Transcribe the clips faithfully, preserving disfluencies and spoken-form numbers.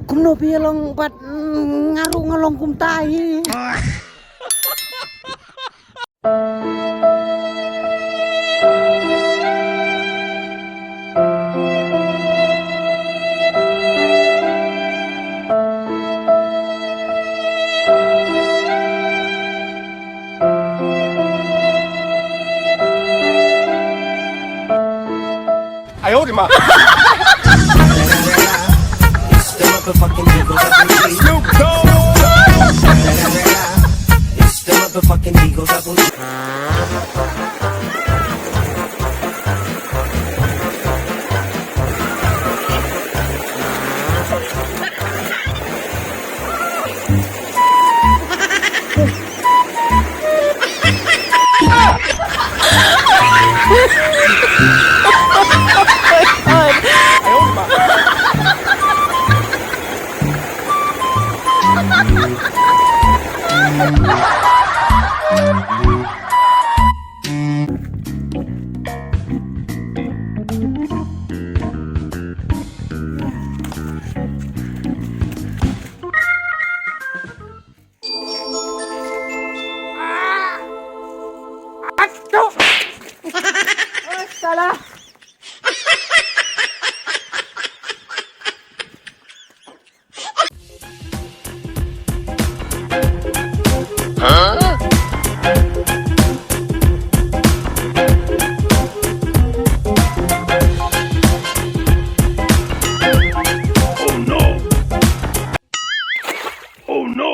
Kumno phi long pat, mm, nga ruh nga long kumta hi. Oh no! Oh no!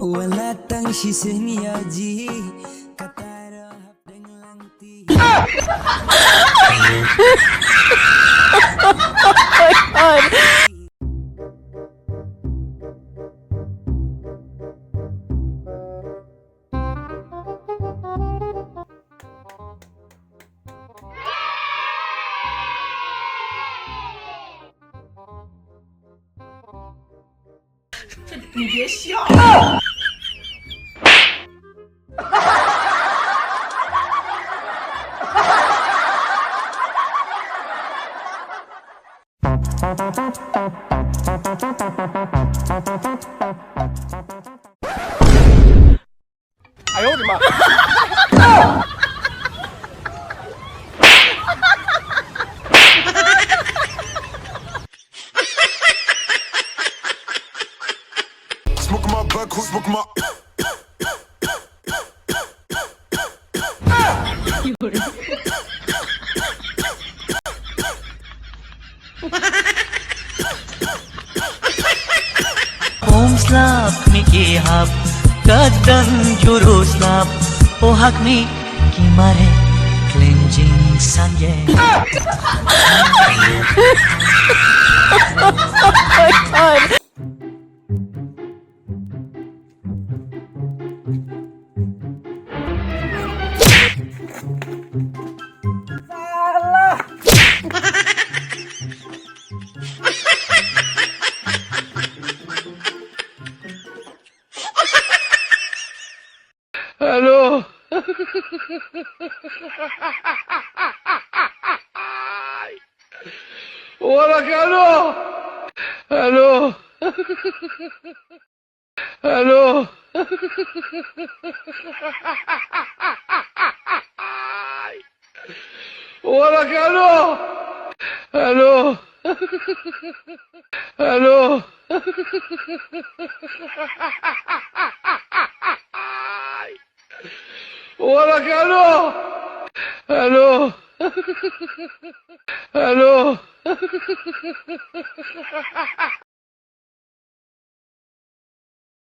Wala tang shisien ïa ji, kata ruh hap dang lang ti. Smoke my back, who smoke my Pom slap ni ki hap, ka dang juru slap, o hak ni ki mare, klim jing sangye. Hello. Wala kano. Hello. Hello. Wala ka, hello. Hello. Hello. Wala ka, hello. Hello. Hello.